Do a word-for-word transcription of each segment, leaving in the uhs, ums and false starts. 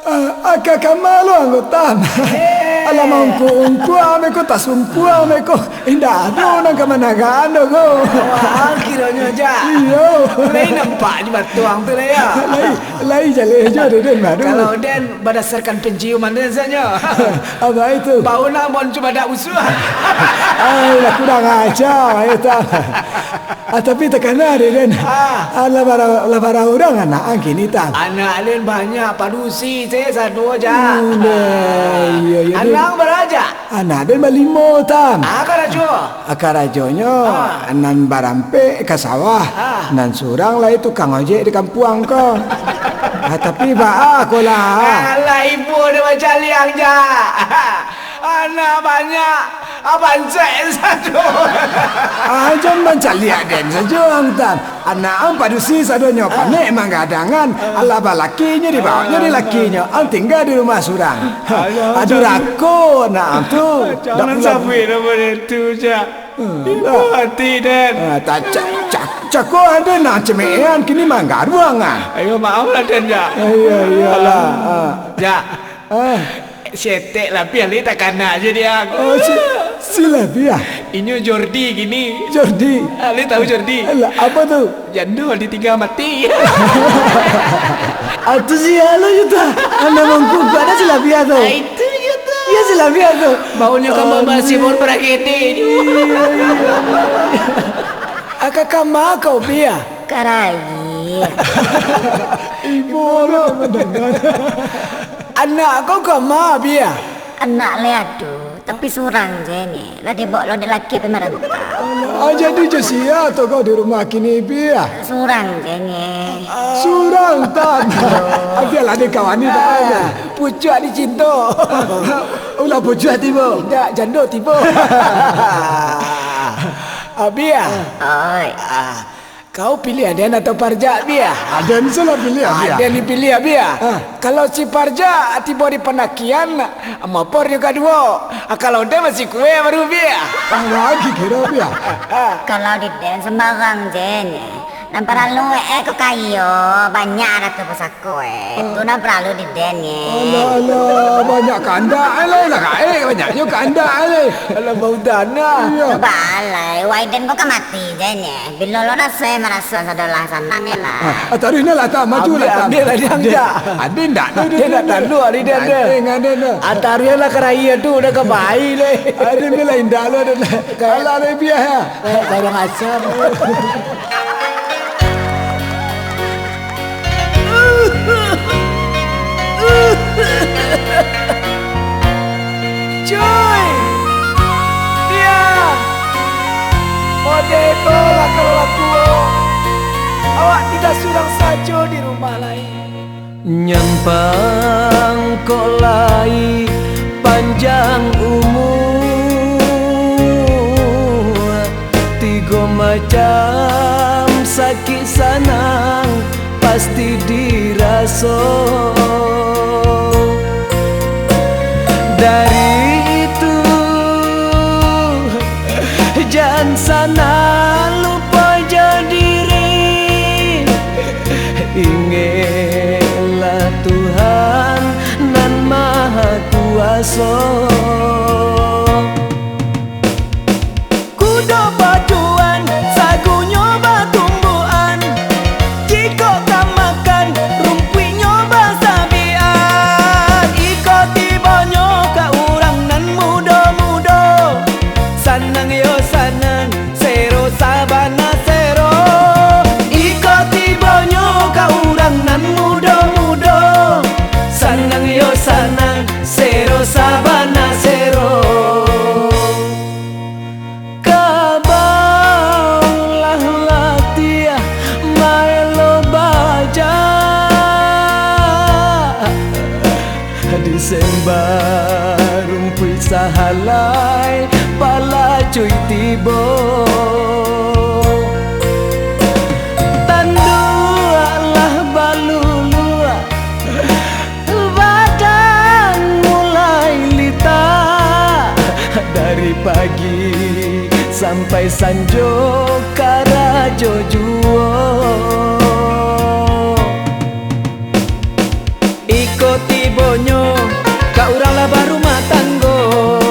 Ah, aka kama lo anggota. Eh. Alah, maungkuang-ungkuang beko, tasungkuang beko. Indak ado nan ka managaan doh ko. Wah, kironyo, Jak. Iyo. Lai nampak di batuang tu lah, yo. Lai, lai jaleh jo deh, Den, baru. Kalau Den badasarkan penciuman Den sajo. Apa itu? Bau nan bon cubadak busuak. Ai, lah kurang aja, ayo, Tam. Ah, tapi takana deh, Den. Ah. Ah, lah bara, lah bara urang anak ang kini, Tam? Anak alun banyak, padusi se sado, Jak. Hmm, deh, iyo, iyo, deh. Anak ang bara, Jak? Anak den balimo, Tam. Ah, karajo? Ah, karajonyo, ah, nan barampek ka sawah, ah, nan surang lai tukang ojek di kampuang ko. Ah, tapi baa ko lah. Alah, ibo den bacaliak, Jak. Anak banyak, ah, bancek sado. Ah, jan mancaliak den sajo, ang, Tam. Anak ang padusi sadonyo, ah, panek manggadangan. Ah. Alah balakinyo, dibaonyo deh lakinyo. Ang tingga di rumah surang. Alah, ah, durako anak ang tu. Jan sabuik namo den tu, Jak. Hmm, ibo ati den. Ah, tak, cak, cak, cako ado nan cemeehan kini manggaruang, ah. Ayo, maaf lah den, Jak. Iyo, iyolah. Ah. Jak. Ah. Setek labiah lai takana jo dia. Oh, si, si labiah? Inyo Jordi kini. Jordi? Ah, lai tahu Jordi? Alah, apa tu? Jando ditingga mati. Ah, tu sia lo, Yuta. Anak mangkukuak dah si labiah tu. Ah, itu je tu. Iyo, si labiah tu. Baunyo kan, ah, bau basi, baun parah kede. Iyo, iyo. Aka kama kau, Bia? Karai. Ibo lo. Anak kau kama, Bia? Anak lai ado, tapi surang je nye. Lah dibao lo dek laki pai marantau. Ah, jadi jo sia tu kau di rumah kini, Bia? Surang je nye. Surang, Tam. Ah, bialah dikawani, Tam. Ah, pucuak dicinto. Ulah pucuak tibo. Indak, jando tibo. Ah, Bia. Oi. Ah, Kau piliah den atau Parjak, Bia? Ah, den se lah piliah, ah, Bia. Den dipiliah, Bia. Ah. Kalau si Parjak tibo di pandakian, mopor nyo kaduo. Ah, kalau den masih kueh baru, Bia. Ah, lagi kiro, Bia. Ah. Kalau di den sembarang je nye. Nan paralu, eh, ko kayo, banyak ado tu pusako, eh. Ah. Tu nan paralu di den nye. Alah, alah, banyak kandak, eh, lah, lah, eh, banyaknyo kandak, eh. Alah, bau tanah. Iyo. Balai, wai den ko ka mati je nye. Bilo lo raso, eh, maraso sadolah sanang, eh, lah. Ah, taruih nyo lah, Tam, maju lah, Tam. Ambiak, ambiak lah, diam, diam. Ade ndak tu, ade ndak talu ari den tu. Ade, ade tu. Ah, taruih lah ka raya tu, udah ka bai leh. Ade ni lah indak lo, ade lah. Alah, ade biah, ya. Eh, barang asam. Cuy! Dia! Mode ko lah kalau laku. Awak tidak surang sajo di rumah lai. Nyampang kok lai panjang umua, tigo macam sakik sanang pasti diraso. Dari itu, jan sanang lupo jo diri. Ingeklah Tuhan nan Maha Kuaso. Kudo baduan, sagunyo batumbuan. Jikok ka makan, rumpuiknyo basabian. Iko tibonyo ka urang nan mudo-mudo. Sanang yo sanang, sero sabana sero. Iko tibonyo ka urang nan mudo-mudo. Sanang yo sanang, sero sabana sero. Kabanglah latiah maelo baja. Di semba rumpuik sahalai palacuik tibo. Pagi sampai sanjo karajo juo. Iko tibonyo ka urang lah barumah tanggo,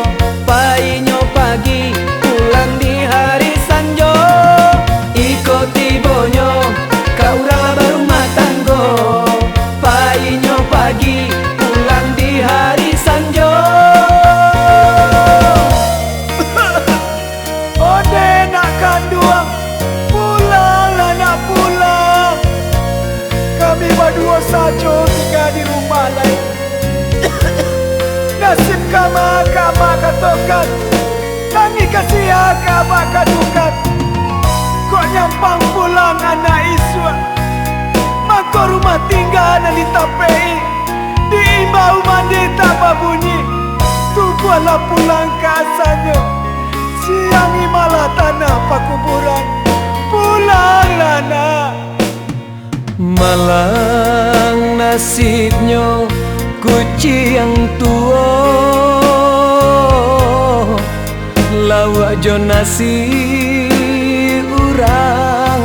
painyo pagi, pulang di hari sanjo. Iko tibonyo ka urang lah barumah tanggo, painyo pagi, pulang di hari sanjo. Onde nak kanduang, pulanglah nak pulang. Kami baduo sajo tingga di rumah lai. Nasib kama ka Abak katokan, tangih ka sia ka Abak kadukan. Kok nyampang pulang anak isuak, mangko rumah tingga nan ditapek-i, diimbau mandi tak babunyi. Tubuahlah pulang ka asanyo, siangi malah tanah pakuburan. Pulanglah nak. Malang nasibnyo kuciang tuo, lauak jo nasi urang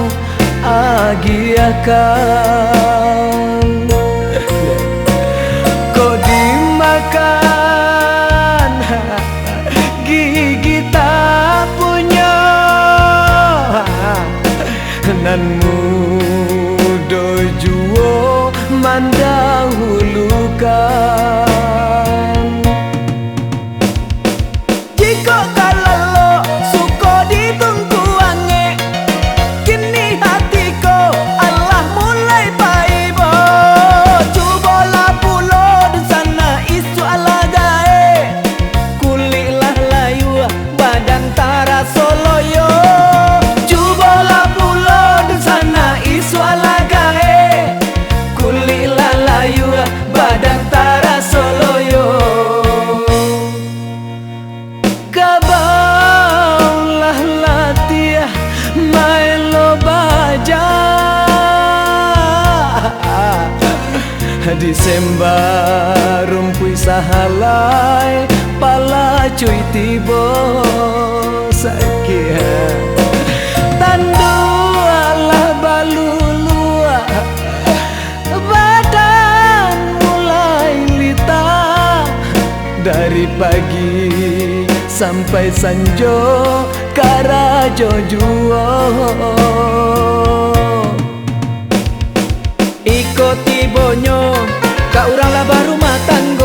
agiahkan. Kok dimakan gigi tak punyo, nan mudo juo mandahulukan. Jikok ka lalok, suko ditungku angek, kini hati ko alah mulai paibo. Cubolah pulo dunsanak isuak alah gaek, kulik lah layua, badan taraso loyo. Cubolah pulo dunsanak isuak alah gaek, kulik lah layua, badan taraso loyo. Gabau lah latiah maelo baja. Disemba rumpuik sahalai, palacuik tibo sakik. Tanduak lah baluluak, badan mulai litah. Dari pagi sampai sanjo karajo juo. Iko tibonyo ka urang lah barumah tanggo.